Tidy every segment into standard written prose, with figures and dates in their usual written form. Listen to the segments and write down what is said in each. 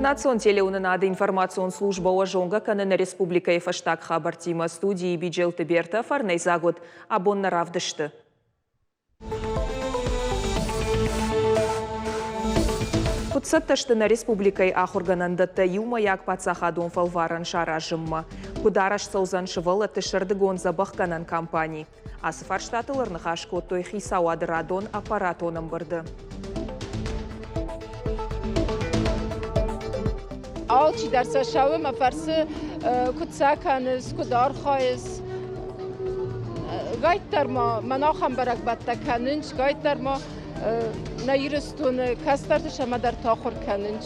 Национ телеуынынады информацион службӕ уӕ зонгӕ кӕны нӕ республикӕйы фӕстаг хабӕрттимӕ. Студийы Биджелты Бертӕ фӕрнӕйдзаг уыд абон нӕ равдысты. Куыд цӕттӕ сты нӕ республикӕйы ахуыргӕнӕндӕттӕ иумӕйаг паддзахадон фӕлварӕн саразынмӕ? Куыд арӕзт цӕудзӕн сывӕллӕтты сӕрдыгон дзӕбӕхгӕнӕн кампани? Ацы фарстатыл ӕрныхас кодтой хицауады радон аппаратон ӕмбырды. Алчидӕр сӕ сӕуы мӕ фӕрсы, куыд сӕ кӕныс, куыд архайыс. Гайддӕр ма мӕн ахӕм бӕрӕгбӕттӕ кӕнынц, гайддӕр ма нӕ Ирыстоны кӕстӕрты сӕмӕдӕрты ахуыр кӕнынц.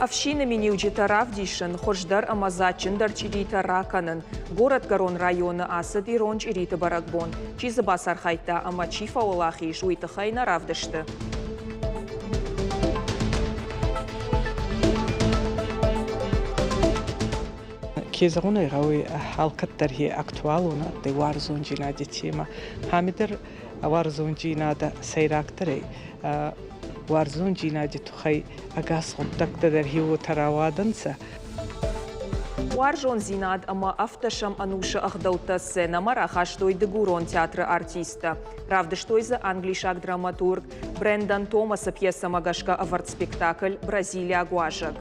Ӕфсины миниуджытӕ равдисын, хуыздӕр ӕмӕ дзаджджындӕр чъиритӕ ракӕнын. Горӕтгӕрон районы ацыд ирон чъириты бӕрӕгбон. Чи дзы бацархайдта ӕмӕ чи фӕуӕлахиз, уый тыххӕй нӕ равдысты. Ке зӕгъун ӕй гъӕуй, алкӕддӕр хе актуалон адтӕй уарзондзийнади темӕ. Ами дӕр уарзондзийнадӕ сӕйрагдӕр ӕй. Уарзондзийнади туххӕй ӕгас гъуддӕгтӕ дӕр хе уотӕ рауадӕнцӕ. Уарзондзинад ӕмӕ ӕвддӕсӕм ӕнусы ӕгъдӕуттӕ сценӕмӕ рахастой дыгурон театры артисттӕ. Равдыстой дзы англисаг драматург Брэндон Томасы пьесӕмӕ гӕсгӕ ӕвӕрд спектакль «Бразилиаг уазӕг».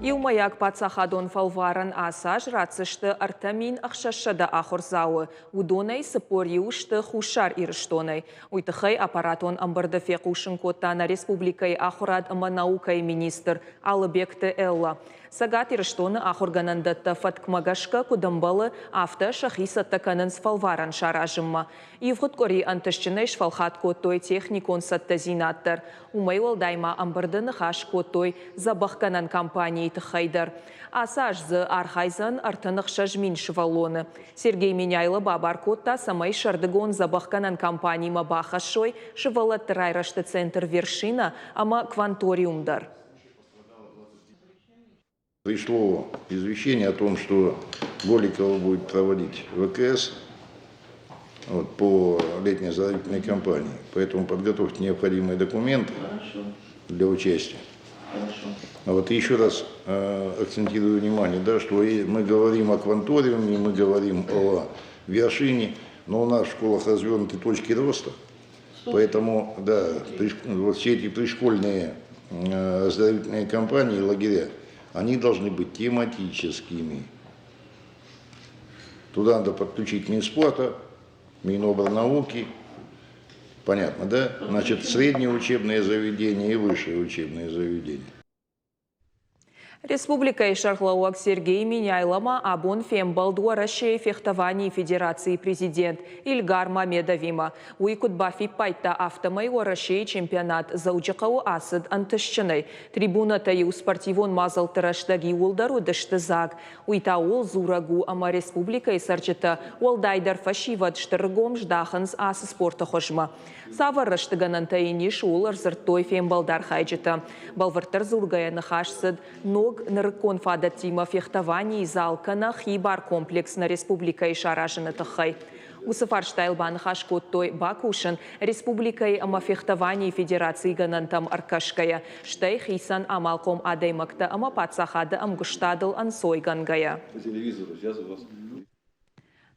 Иумӕйаг паддзахадон фӕлварӕн ацы аз ратдзысты 3600 ахуырдзауы, уыдонӕй 41 сты Хуссар Ирыстонӕй. Уый тыххӕй аппаратон ӕмбырды фехъусын кодта нӕ республикӕйы ахуырад ӕмӕ наукӕйы министр Алыбегты Эллӕ. Цӕгат Ирыстоны ахуыргӕнӕндӕттӕ фӕткмӕ гӕсгӕ куыд ӕмбӕлы, афтӕ сӕхи цӕттӕ кӕнынц фӕлварӕн саразынмӕ. Ивгъуыд къуыри ӕнтыстджынӕй сфӕлхатт кодтой техникон цӕттӕдзинад дӕр. Уымӕй уӕлдай ма ӕмбырды ныхас кодтой дзӕбӕхгӕнӕн кампанийы тыххӕй дӕр. Ацы аз дзы архайдзӕн 36 000 сывӕллоны. Сергей Меняйло бабар кодта, цӕмӕй сӕрдыгон дзӕбӕхгӕнӕн кампанимӕ бахӕссой сывӕллӕтты райрӕзты центр «Вершина» ӕмӕ «Кванториум» дӕр. Пришло извещение о том, что Голикова будет проводить ВКС вот, по летней оздоровительной кампании. Поэтому подготовьте необходимые документы Хорошо. для участия. Хорошо. Вот еще раз акцентирую внимание, да, что мы говорим о кванториуме, мы говорим о вершине, но у нас в школах развернуты точки роста. Поэтому, да, вот все эти пришкольные оздоровительные кампании и лагеря, они должны быть тематическими. Туда надо подключить Минспорта, Минобрнауки, понятно, да? Значит, среднее учебное заведение и высшее учебное заведение. Республикӕйы сӕргълӕууӕг Сергей Меняйло ма абон фембӕлд Уӕрӕсейы фехтованийы федерацийы президент Ильгар Мамедовимӕ. Уый куыд бафиппайдта, афтӕмӕй Уӕрӕсейы чемпионат Дзӕуджыхъӕуы ацыд ӕнтыстджынӕй. Трибунӕтӕ-иу спортивон мадзӕлтты рӕстӕг иууылдӕр уыдысты дзаг. Уый та ууыл дзурӕг у, ӕмӕ республикӕйы цӕрджытӕ, уӕлдайдӕр фӕсивӕд, стыр ргом здахынц ацы спорты хуызмӕ. Цавӕр рӕстгӕнӕнтӕ йын ис, ууыл ӕрдзырдтой фембӕлды архайджытӕ. Бӕлвырддӕр дзургӕйӕ ныхас цыд ног нырыккон фадӕттимӕ фехтованийы зал кӕнӕ хибар комплекс нӕ республикӕйы саразыны тыххӕй. Уыцы фарстайыл баныхас кодтой бакусын республикӕйы ӕмӕ фехтованийы федерацийы гӕнӕнтӕм ӕркӕсгӕйӕ, стӕй хицӕн амалхъом адӕймӕгтӕ ӕмӕ паддзахады ӕмгуыстадыл ӕнцойгӕнгӕйӕ.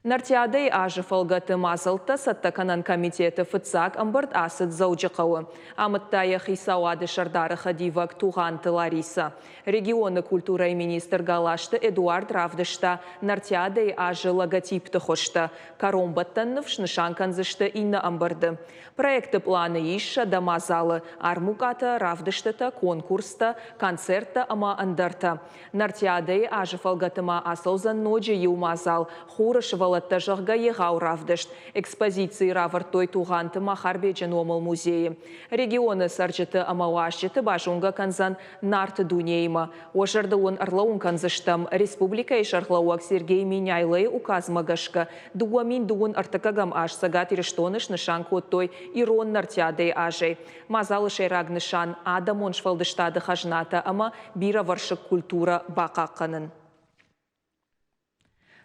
Нартиадӕйы азы фӕлгӕты мадзӕлттӕ цӕттӕ кӕнӕн комитеты фыццаг ӕмбырд ацыд Дзӕуджыхъӕуы. Амыдта йӕ хицауады сӕрдары хӕдивӕг Тугъанты Ларисӕ. Регионы культурӕйы министр Галазты Эдуард равдыста Нартиадӕйы азы логотипты хуызтӕ. Кӕронбӕттӕн ныв снысан кӕндзысты иннӕ ӕмбырды. Проекты пъланы ис 100 мадзалы, армукъатӕ, равдыстытӕ, конкурстӕ, концерттӕ ӕмӕ ӕндӕртӕ. Нартиадӕйы азы фӕлгӕты ма ацӕудзӕн ноджы иу мадзал Хуры сывӕллӕттӕ. сывӕллӕттӕ, зӕгъгӕ, егъау равдыст. Экспозицийы равӕрдтой Тугъанты Махарбеджы номыл музейы. Регионы цӕрджыты ӕмӕ уазджыты базонгӕ кӕндзӕн Нарты дунеимӕ. Уӕ зӕрдыл уын ӕрлӕууын кӕндзыстӕм, республикӕйы сӕргълӕууӕг Сергей Меняйлойы указмӕ гӕсгӕ 2000 ӕртыккӕгӕм аз Цӕгат Ирыстоны снысан кодтой Ирон Нартиадӕйы азӕй. Мадзалы сӕйраг нысан – адӕмон сфӕлдыстады хӕзнатӕ ӕмӕ бирӕвӕрсыг культурӕ бахъахъхъӕнын.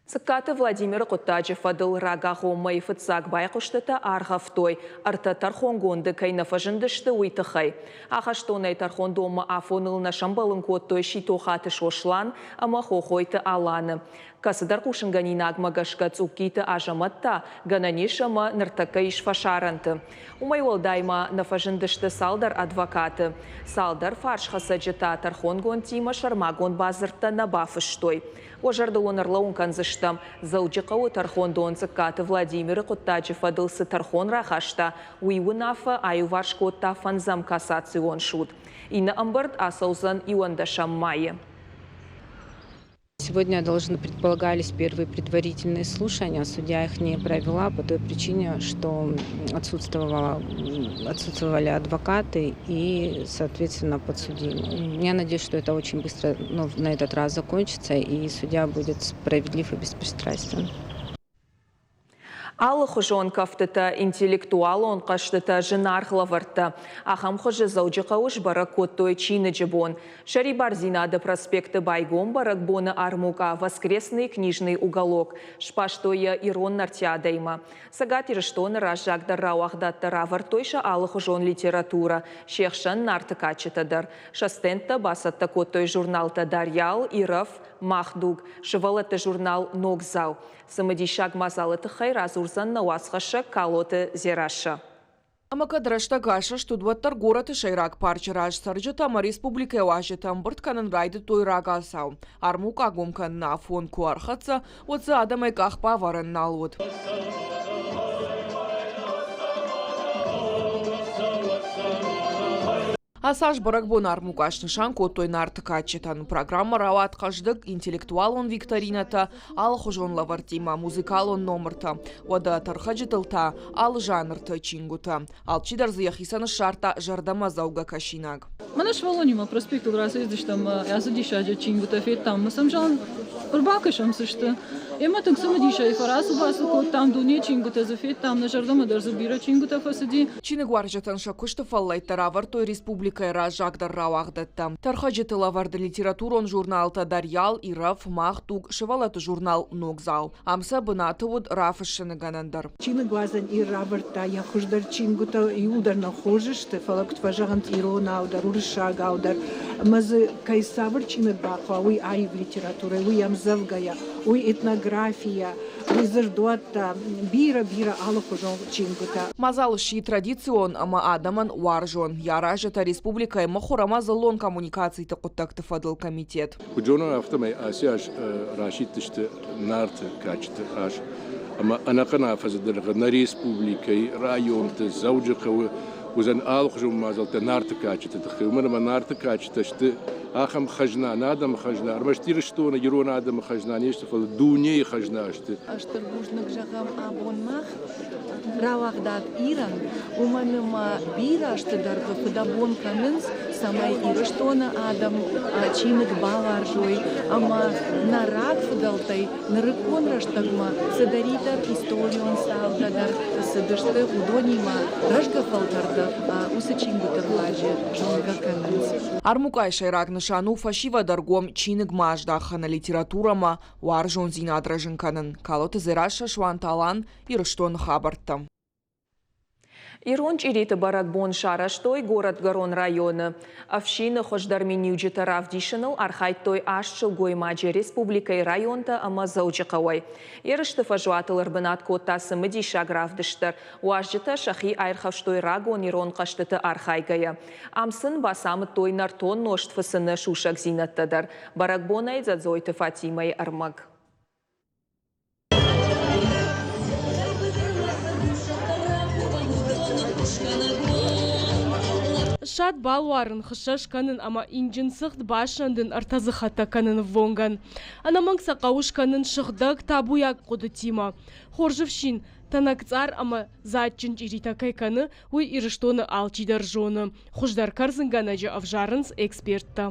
Цыккаты Владимиры хъуыддаджы фӕдыл рагагъоммӕйы фыццаг байхъуыстытӕ аргъӕвтой, ӕртӕ тӕрхонгонды кӕй нӕ фӕзындысты, уый тыххӕй. Ахӕстонӕй тӕрхондонмӕ афоныл нӕ сӕмбӕлын кодтой Ситохаты Сослан ӕмӕ Хохойты Аланы. Кӕцыдӕр хъусынгӕнинагмӕ гӕсгӕ Цъуккиты Азӕмӕт та, гӕнӕн ис ӕмӕ ныртӕккӕ ис фӕсарӕнты. Уымӕй уӕлдай ма нӕ фӕзындысты цалдӕр адвокаты. Цалдӕр фарсхӕцӕджы та тӕрхонгондтимӕ сӕрмагонд бадзырдтӕ нӕ бафыстой. Уӕ зӕрдыл уын ӕрлӕууын кӕндзыстӕм, Дзӕуджыхъӕуы тӕрхондон Цъыккаты Владимиры хъуыддаджы фӕдыл цы тӕрхон рахаста, уый уынаффӕ аиуварс кодта фӕндзӕм кассацион суд. Иннӕ ӕмбырд ацӕудзӕн иуӕндӕсӕм майы. Сегодня должны предполагались первые предварительные слушания, судья их не провела по той причине, что отсутствовала, отсутствовали адвокаты и, соответственно, подсудимые. Я надеюсь, что это очень быстро ну, на этот раз закончится, и судья будет справедлив и беспристрастен. Алыхуызон кӕфтытӕ, интеллектуалон хъӕзтытӕ, зынаргъ лӕвӕрттӕ. Ахӕм хуызы Дзӕуджыхъӕуы сбӕрӕг кодтой чиныджы бон. Сӕрибардзинады проспекты байгом бӕрӕгбоны армукъа «Воскресный книжный уголок». Сбастой йӕ ирон нартиадӕимӕ. Цӕгат Ирыстоны раззагдӕр рауагъдадтӕ равӕрдтой сӕ алыхуызон литературӕ, се хсӕн Нарты кадджытӕ дӕр. Сӕ стендтӕ бацӕттӕ кодтой журналтӕ «Дарьял», «Ирӕф», «Мах дуг», сывӕллӕтты журнал «Ногдзау». Цымыдисаг мадзалы тыххӕй радзурдзӕн нӕ уацхӕссӕг Калоты Дзерассӕ. Ӕмӕ кӕд рӕстӕг асӕст уыд, уӕддӕр горӕты сӕйраг парчы раз цӕрджытӕ ӕмӕ республикӕйы уазджытӕ ӕмбырд кӕнын райдыдтой рагацау. Армукъа гом кӕныны афон куы ӕрхӕццӕ, уӕд дзы адӕмӕй къахбавӕрӕн нал уыд. Ацы аз бӕрӕгбон армукъа снысан кодтой Нарты кадджытӕн. Программӕ рауад хъӕздыг, интеллектуалон викторинӕтӕ, алыхуызон лӕвӕрттимӕ, музыкалон номыртӕ. Уӕдӕ тӕрхӕджытыл та алы жанрты чингуытӕ. Алчидӕр дзы йӕхицӕн ссардта зӕрдӕмӕдзӕугӕ кӕсинаг. Мӕнӕ сывӕллонимӕ проспектыл рацыдыстӕм ацы диссаджы чингуытӕ федтам. Ӕмӕ сӕм зӕгъын, ӕрбакӕсӕм цы сты. Ӕмӕ тынг цымыдисӕй фӕрацу-бацу кодтам, дуне чингуытӕ дзы федтам, нӕ зӕрдӕмӕ дӕр дзы бирӕ чингуытӕ фӕцыди. Чиныгуарзджытӕн сӕ куысты фӕллӕйттӕ равӕрдтой республикӕйы раззагдӕр рауагъдӕттӕ. Тӕрхӕджыты лӕвӕрд литературон журналтӕ «Дарьял», «Ирӕф», «Мах дуг», сывӕллӕтты журнал «Ногдзау». Ам сӕ бынаты уыд рафыссыны гӕнӕн дӕр. Чиныгуадзӕн Ир равӕрдта йӕ хуыздӕр чингуытӕ, иууылдӕр нӕ хорз сты, фӕлӕ куыд фӕзӕгъынц, иронау дӕр, уырыссагау дӕр. Ӕмӕ дзы кӕй цавӕр чиныг бахъуа, уый аив литературӕ, уый ӕмдзӕвгӕйӕ, уый этнографийӕ, уый дзырдуӕттӕ, бирӕ-бирӕ алыхуызон чингуытӕ. Мадзал сси традицион ӕмӕ адӕмӕн уарзон. Йӕ аразджытӕ республикӕйы мыхуыр ӕмӕ дзыллон коммуникациты хъуыддӕгты фӕдыл комитет. Куыд зонӕм, афтӕмӕй ацы аз расидтысты Нарты кадджыты аз. Ӕмӕ ӕнӕхъӕн афӕдзы дӕргъы нӕ республикӕйы, районты, Дзӕуджыхъӕуы уыдзӕн алыхуызон мадзӕлттӕ Нарты кадджыты тыххӕй. Уымӕн ӕмӕ Нарты кадджытӕ сты ахӕм хӕзна, нӕ адӕмы хӕзна, ӕрмӕст Ирыстоны ирон адӕмы хӕзна не сты, фӕлӕ дунейы хӕзна сты. Стыр бузныг зӕгъӕм абон мах рауагъдад Ирӕн, уымӕн ӕмӕ бирӕ азты дӕргъы фыдӕбон кӕнынц, цӕмӕй Ирыстоны адӕм чиныг бауарзой ӕмӕ нӕ рагфыдӕлтӕй нырыккон рӕстӕгмӕ цыдӕриддӕр историон цаутӕ дӕр цыдысты, уыдонимӕ рӕзгӕ фӕлтӕрты уыцы чингуыты руаджы зонгӕ кӕнынц. Армукъайы сӕйраг нысан у фӕсивӕд ӕргом чиныгмӕ аздахыны литературӕмӕ уарзондзинад рӕзын кӕнын. Калоты Дзерассӕ, Суанты Алан, Ирыстоны хабӕрттӕ. Ирон чъириты бӕрӕгбон сарӕзтой Горӕтгӕрон районы. Ӕфсины хуыздӕр миниуджытӕ равдисыныл архайдтой аст сылгоймаджы республикӕйы районтӕ ӕмӕ Дзӕуджыхъӕуӕй. Ерысты фӕзуатыл ӕрбынат кодта цымыдисаг равдыст дӕр. Уазджытӕ сӕхи аирхӕфстой рагон ирон хъӕзтыты архайгӕйӕ. Ам сын бацамыдтой нӕртон нозт фыцыны сусӕгдзинӕдтӕ дӕр. Бӕрӕгбонӕй Дзӕдзойты Фатимӕйы ӕрмӕг. Ссад балуарын, хыссӕ скӕнын ӕмӕ инджын цыхт бассӕндын ӕртӕдзыхӕттӕ кӕныны ввонгӕн. Ӕнӕмӕнг сӕ хъӕуы скӕнын сыгъдӕг, табуйаг хъуыдытимӕ. Хорз ӕфсин, тӕнӕгцъар ӕмӕ дзаджджын чъиритӕ кӕй кӕны, уый Ирыстоны алчидӕр зоны. Хуыздӕр кӕрдзынгӕнӕджы ӕвзарынц эксперттӕ.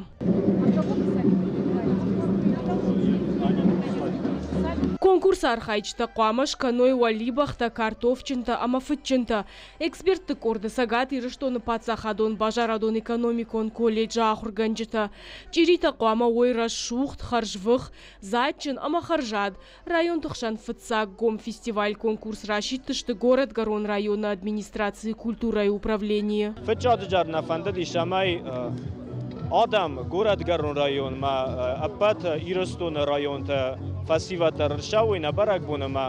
Конкурсы архайджытӕ хъуамӕ скӕной уӕлибӕхтӕ, картофджынтӕ ӕмӕ фыдджынтӕ. Экспертты къорды Цӕгат Ирыстоны паддзахадон базарадон-экономикон колледжы ахуыргӕнджытӕ. Чъиритӕ хъуамӕ уой рӕсугъд, хӕрзвых, дзаджджын ӕмӕ хӕрзад. Районты хсӕн фыццаг гом фестиваль-конкурс расидтысты Горӕтгӕрон районы администрацийы культурӕйы управленийы. Фыццаджыдӕр нӕ фӕндыдис, цӕмӕй адӕм Горӕтгӕрон районмӕ ӕппӕт Ирыстоны районты фӕсивӕд дӕр ӕрцӕуой нӕ бӕрӕгбон ӕмӕ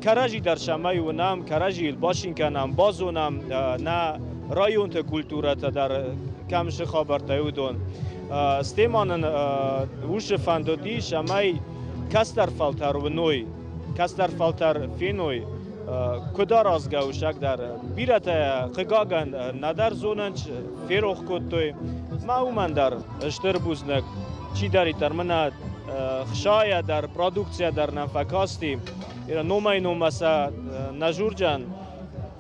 кӕрӕдзи дӕр цӕмӕй уынӕм, кӕрӕдзийыл бацин кӕнӕм, базонӕм нӕ районты культурӕтӕ дӕр кӕм цы хабӕрттӕ, уыдон. Стӕй ма нын уыцы фӕнд уыди, цӕмӕй кӕстӕр фӕлтӕр уыной, кӕстӕр фӕлтӕр феной, куыд аразгӕ у сӕг дӕр. Бирӕтӕ, хъыгагӕн, нӕдӕр зонынц, ферох кодтой. Ма уымӕн дӕр стыр бузныг. Чидӕриддӕр мӕнӕ хсайӕ дӕр, продукцийӕ дӕр нӕм фӕкасти. Номӕй-номмӕ сӕ нӕ журджан,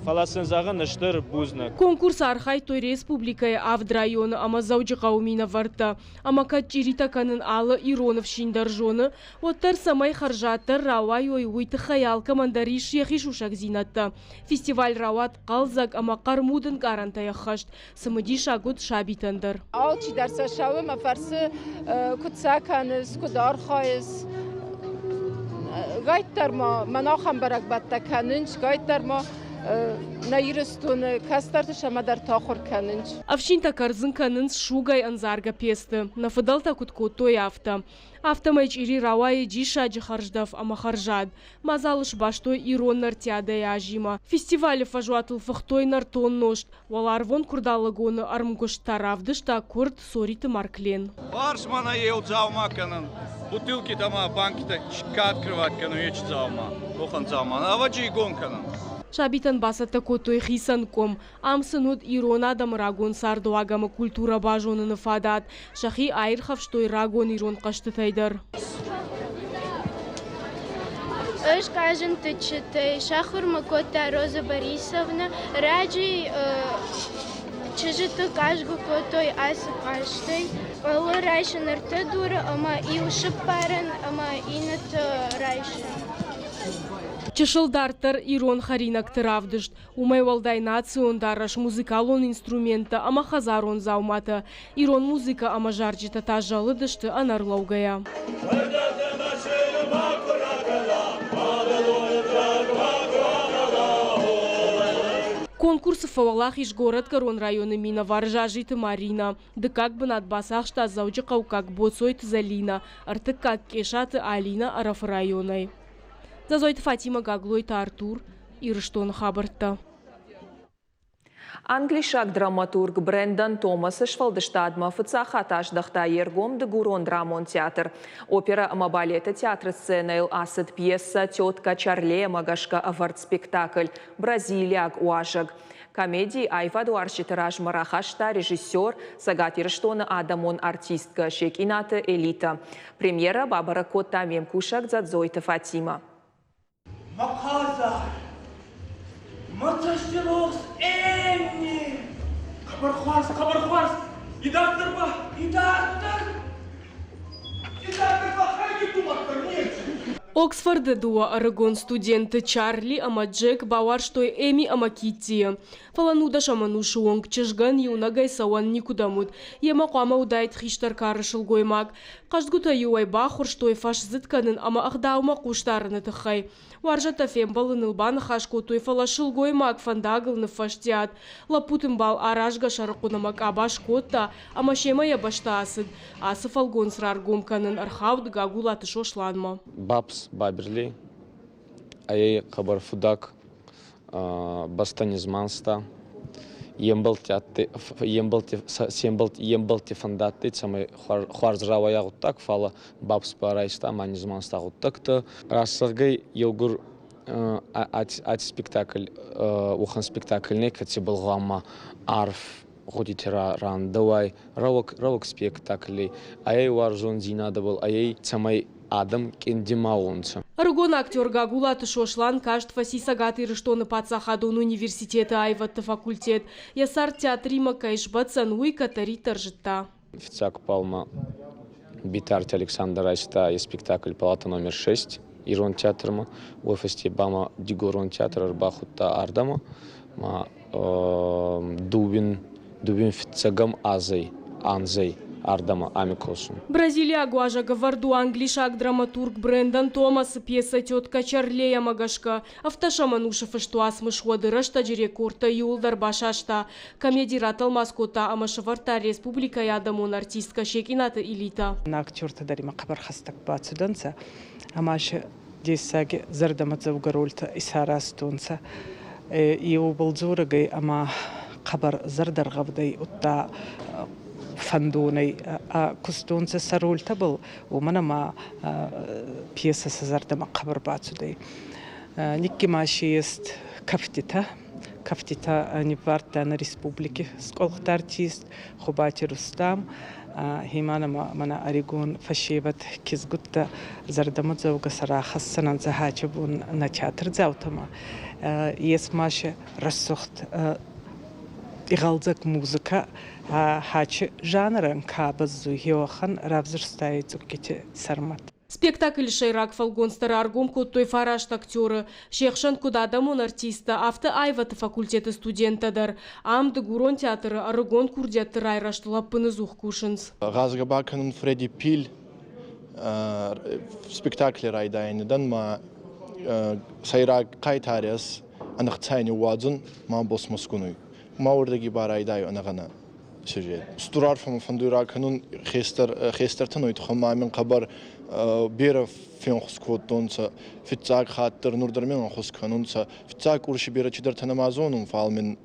фӕлӕ сын зӕгъын стыр бузныг. Конкурсы архайдтой республикӕйы авд районы ӕмӕ Дзӕуджыхъӕуы минӕвӕрттӕ. Ӕмӕ кӕд чъиритӕ кӕнын алы ирон ӕфсин дӕр зоны, уӕддӕр цӕмӕй хӕрзаддӕр рауайой, уый тыххӕй алкӕмӕн дӕр ис йӕхи сусӕгдзинӕдтӕ. Фестиваль рауад хъӕлдзӕг ӕмӕ хъӕрмуд ӕнкъарӕнтӕй ӕххӕст, цымыдисаг уыд сабитӕн дӕр. Алчидӕр сӕ цӕуы мӕ фӕрсы, куыд сӕ кӕныс, куыд архайыс. Гайддӕр ма мӕн ахӕм бӕрӕгбӕттӕ кӕнынц, гайддӕр ма нӕ Ирыстоны кӕстӕрты сӕмӕдӕрты ахуыр кӕнынц. Ӕфсинтӕ кӕрдзын кӕнынц сугӕй ӕндзаргӕ пецты, нӕ фыдӕлтӕ куыд кодтой, афтӕ. Афтӕмӕй чъири рауайы диссаджы хӕрздӕф ӕмӕ хӕрзад. Мадзалы сбастой ирон нартиадӕйы азимӕ. Фестивалы фӕзуатыл фыхтой нӕртон нозт. Уӕларвон куырдалӕгоны ӕрмгуыст та равдыста куырд Цориты Марклен. Барс мӕнӕ еу дзаума кӕнӕн, бутылкитӕ ма банкитӕ ка открывать кӕнуй, ечи дзаума, уӕхӕн дзаума. Ӕвӕджи игон кӕнӕн. Сабитӕн бацӕттӕ кодтой хицӕн къуым. Ам сын уыд ирон адӕмы рагон цардуаг ӕмӕ культурӕ базоныны фадат. Сӕхи аирхӕфстой рагон ирон хъӕзтытӕй дӕр. Ӕз хъазын тыччытӕй, сахуыр мӕ кодта Роза Борисовна. Раджы чызджыты хъазгӕ кодтой ацы хъазтӕй. Пъолы райсын ӕртӕ дуры ӕмӕ иу сыппарӕн ӕмӕ иннӕты райсын. Чысыл дарддӕр ирон хӕринӕгты равдыст. Уымӕй уӕлдай национ дарӕс, музыкалон инструменттӕ ӕмӕ хӕдзарон дзауматӕ. Ирон музыкӕ ӕмӕ зарджытӕ та зӕлыдысты ӕнӕрлӕугӕйӕ. Конкурсы фӕуӕлахиз Горӕтгӕрон районы минӕвар Жажиты Маринӕ. Дыккаг бынат бацахста дзӕуджыхъӕуккаг Боцойты Зӕлинӕ, ӕртыккаг Къесаты Алинӕ Ӕрӕфы районӕй. Дзӕзойты Фатимӕ, Гаглойты Артур, Ирыстоны хабӕрттӕ. Англисаг драматург Брэндон Томасы сфӕлдыстадмӕ фыццаг хатт аздӕхта йе ргом дыгурон драмон театр. Оперӕ ӕмӕ балеты театры сценӕйыл ацыд пьесӕ «Тетка Чарле»-мӕ гӕсгӕ ӕвӕрд спектакль «Бразилиаг уазӕг». Комеди аивадуарзджыты размӕ рахаста режиссер, Цӕгат Ирыстоны адӕмон артисткӕ Секъинаты Элитӕ. Премьерӕ бабӕрӕг кодта ме мкусӕг Дзадзойты Фатимӕ. Мӕ хъазар, мӕ цӕстирохс Энни! Хъӕбӕр хуарз, хъӕбӕр хуарз! Идарддӕр ба, идарддӕр! Идарддӕр ба хайги тумӕттӕ неци! Оксфорды дыууӕ ӕрыгон студенты Чарли ӕмӕ Джек бауарзтой Эми ӕмӕ Киттийы. Фӕлӕ нудӕсӕм ӕнусы онг чызгӕн иунӕгӕй цӕуӕн никуыдӕм уыд. Йемӕ хъуамӕ уыдаид хистӕр кары сылгоймаг. Хъӕздгуытӕ-иу ӕй баххуырстой фӕсдзыд кӕнын ӕмӕ ӕгъдаумӕ хъусдарыны тыххӕй. Уарзӕттӕ фембӕлыныл баныхас кодтой, фӕлӕ сылгоймаг фӕндагыл ныффӕстиат. Лӕппуты мбал аразгӕ сӕрыхъуын ӕмӕ къаба скодта ӕмӕ семӕ йӕ бӕстӕ ацыд. Ацы фӕлгонц раргом кӕнын ӕрхауд Гагулаты Сосланмӕ. Бабс Баберли ӕй хъӕбӕр фудаг бӕстӕ не зманста. Е мбӕлтти фӕндадтӕй, цӕмӕй хуарз рауайа гъуддаг, фал бабс ба райста ӕма не зманста гъуддӕгтӕ. Раст зӕгъгӕй, еугур аци спектакль уӕхӕн спектакль некӕцибӕл гъӕуама арф гъудити рандӕуай рӕуӕг рӕуӕг спектакли, ӕй уарзондзийнадӕбӕл, ӕй цӕмӕй адӕм къинди ма уонцӕ. Ӕрыгон актер Гагулаты Сослан каст фӕци Цӕгат Ирыстоны паддзахадон университеты аивӕдты факультет. Йӕ цард театримӕ кӕй сбӕтдзӕн, уый кӕддӕриддӕр зыдта. Фыццаг балмӕ Битарты Александр райста йӕ спектакль «Палата номер 6» ирон театрмӕ. Уой фӕсте ба ма дигорон театр ӕрбахудта ардӕмӕ. Ма дууин дууин фиццӕгӕм азӕй анзӕй ардӕмӕ ами косун. Бразилиаг уазӕгӕвӕрд у англисаг драматург Брэндон Томасы пьесӕ «Тетка Чарлей»-ӕмӕ гӕсгӕ. Ӕвддӕсӕм ӕнусы фыст уацмыс уӕды рӕстӕджы рекордтӕ иууылдӕр басаста. Комеди ратӕлмац кодта ӕмӕ сӕвӕрдта республикӕйы адӕмон артисткӕ Секъинаты Илитӕ. Актертӕ дӕр имӕ хъӕбӕр хӕстӕг бацудӕнцӕ ӕма си дессаги зӕрдӕмӕдзӕугӕ рольтӕ исаразтонцӕ. Еубӕл дзорӕгӕй ӕма хъӕбӕр зӕрдӕргъӕвдӕй, удта фӕндонӕй кустонцӕ сӕ рольтӕбӕл, уомӕн ӕма пьесӕ сӕ зӕрдӕмӕ хъӕбӕр бацудӕй. Никки ма си есть кӕфтитӕ. Кӕфтитӕ ниввардта нӕ республики скъуӕлхт артист Хубати Рустам. Хемӕн ӕма мӕнӕ ӕригон фӕсевӕд кизгуттӕ зӕрдӕмӕдзӕугӕ сӕ рахӕссӕнӕнцӕ хачабон нӕ театрдзаутӕмӕ. Ес ма си рӕсугъд игъӕлдзӕг музыкӕ хачи жанрӕн ка бӕззуй, уӕхӕн равзурстай Цъуккити Сӕрмӕт. Спектаклы сӕйраг фӕлгонцтӕ раргом кодтой фараст актеры. Се хсӕн куыд адӕмон артисттӕ, афтӕ аивӕдты факультеты студенттӕ дӕр. Ам Дыгурон театры ӕрыгон курдиӕтты райрӕзтыл ӕппыныдзух кусынц. Гъазгӕ бакӕнун Фредди Пиль спектакли райдайӕни дӕн ма сӕйраг хъайтарӕс ӕнӕхцай ниууадзун ма босмоскунуй. Ма уордӕги ба райдайу ӕнӕгъӕнӕ сюжет. Стур арфӕ фӕндуй ракӕнун хестӕр хестӕртӕн уой туххӕн ма мин хъӕбӕр берӕ фенхус кодтонцӕ. Фиццаг хатт дӕр нур дӕр мин ӕнхус кӕнунцӕ. Фиццаг курси берӕ чидӕртӕ нӕма зонун, фал мин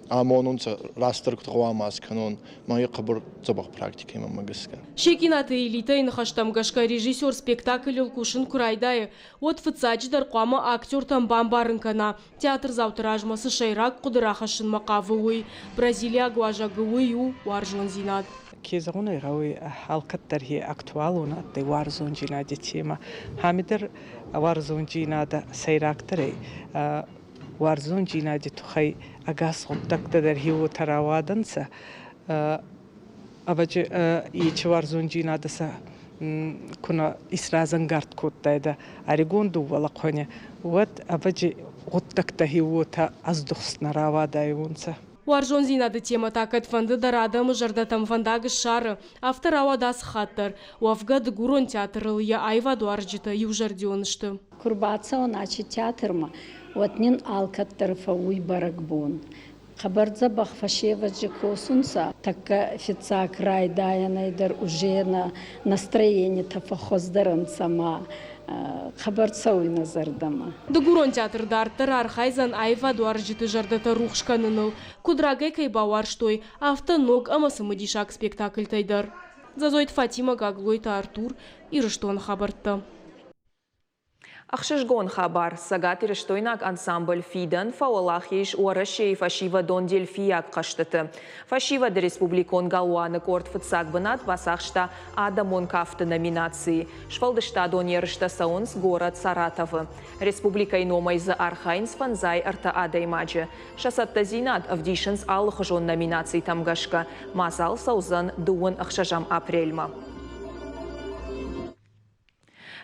амонунцӕ растдӕр куд гъӕуама кӕнон. Ма е хъӕбӕр дзӕбӕх практикӕ мӕмӕ гӕсгӕ. Секъинаты элитӕйы ныхӕстӕм гӕсгӕ режиссер спектаклыл кусын куы райдайы, уӕд фыццаджыдӕр хъуамӕ актертӕн бамбарын кӕна, Театрдзауты размӕ цы сӕйраг хъуыды рахӕссынмӕ хъавы, уый бразилиаг уазӕгы уый у уарзондзинад. Ке зӕгъун ӕй гъӕуй, алкӕддӕр хе актуалон адтӕй уарзондзийнади темӕ. Ами дӕр уарзондзийнадӕ сӕйрагдӕр ӕй. Уарзондзийнади туххӕй ӕгас гъуддӕгтӕ дӕр хе уотӕ рауадӕнцӕ. Ӕвӕджи ечи уарзондзийнадӕ сӕ ку нӕ исразӕнгард кодтайдӕ ӕригон дууӕ лӕхъуӕни, уӕд ӕвӕджи гъуддӕгтӕ уотӕ ӕздухст нӕ рауадайуонцӕ. Уарзондзинады темӕ та кӕдфӕнды дӕр адӕмы зӕрдӕтӕм фӕндаг ссары, афтӕ рауад ацы хатт дӕр. Уӕвгӕ, Дыгурон театрыл йӕ аивадуарзджытӕ иузӕрдион сты. Куы рбацӕуӕн ачи театрмӕ, уӕд нин алкӕддӕр фӕууй бӕрӕгбон. Хъӕбӕр дзӕбӕх фӕсевӕд косунцӕ. Тӕккӕ фиццаг райдайӕнӕй дӕр уже нӕ настроенитӕ фӕххуӕздӕр ӕнцӕ ма хъӕбӕр цӕуй нӕ зӕрдӕмӕ. Дыгурон театр дарддӕр архайдзӕн аивадуарзджыты зӕрдӕтӕ рухс кӕныныл, куыд рагӕй кӕй бауарзтой, афтӕ ног ӕмӕ цымыдисаг спектакльтӕй дӕр. Дзӕзойты Фатимӕ, Гаглойты Артур, Ирыстоны хабӕрттӕ. Ӕхсызгон хабар, цӕгатирыстойнаг ансамбль «Фидӕн» фӕуӕлахиз Уӕрӕсейы фӕсивӕдон дельфийаг хъӕзтыты. Фӕсивӕды республикон галуаны къорд фыццаг бынат бацахста адӕмон кафты номинацийы. Сфӕлдыстадон ерыстӕ цӕуынц горӕт Саратовы. Республикӕйы номӕй дзы архайынц фӕндзай ӕртӕ адӕймаджы. Сӕ цӕттӕдзинад ӕвдисынц алыхуызон номинацитӕм гӕсгӕ. Мадзал цӕудзӕн дыууын ӕхсӕзӕм апрельмӕ.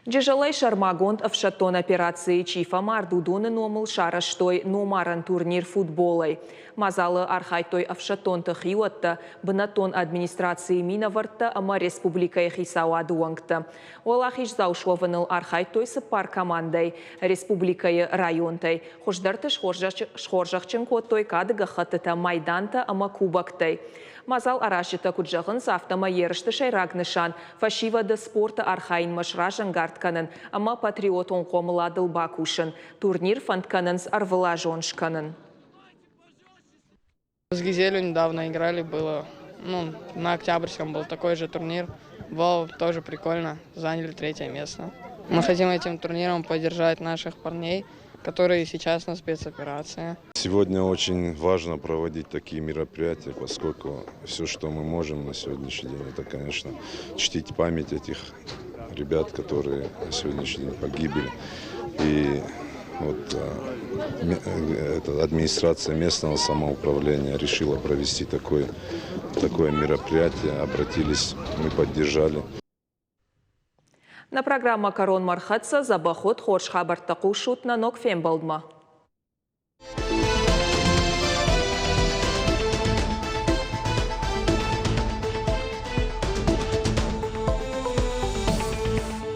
Джызӕлӕй сӕрмагонд ӕфсӕддон операцийы чи фӕмард, уыдоны номыл сарӕзтой номарӕн турнир футболӕй. Мадзалы архайдтой ӕфсӕддонты хиуӕттӕ, бынӕттон администрацийы минӕвӕрттӕ ӕмӕ республикӕйы хицауады уӕнгтӕ. Уӕлахиздзау суӕвыныл архайдтой цыппар командӕйы республикӕйы районтӕй. Хуыздӕрты схорзӕхджын кодтой кады гӕххӕттытӕ, майдантӕ ӕмӕ кубоктӕй. Мадзал аразджытӕ куыд зӕгъынц, афтӕмӕй ерысты сӕйраг нысан фӕсивӕды спорты архайынмӕ сразӕнгард кӕнын ӕмӕ патриотон хъомыладыл бакусын. Турнир фӕнд кӕнынц ӕрвылазон скӕнын. С «Газелью» недавно играли, было, ну, на Октябрьском был такой же турнир. Было тоже прикольно, заняли третье место. Мы хотим этим турниром поддержать наших парней, который сейчас на спецоперации. Сегодня очень важно проводить такие мероприятия, поскольку все, что мы можем на сегодняшний день, это, конечно, чтить память этих ребят, которые на сегодняшний день погибли. И вот эта администрация местного самоуправления решила провести такое мероприятие. Обратились, мы поддержали. Нӕ программӕ кӕронмӕ ӕрхӕццӕ, дзӕбӕх ут, хорз хабӕрттӕ хъусут нӕ ног фембӕлдмӕ.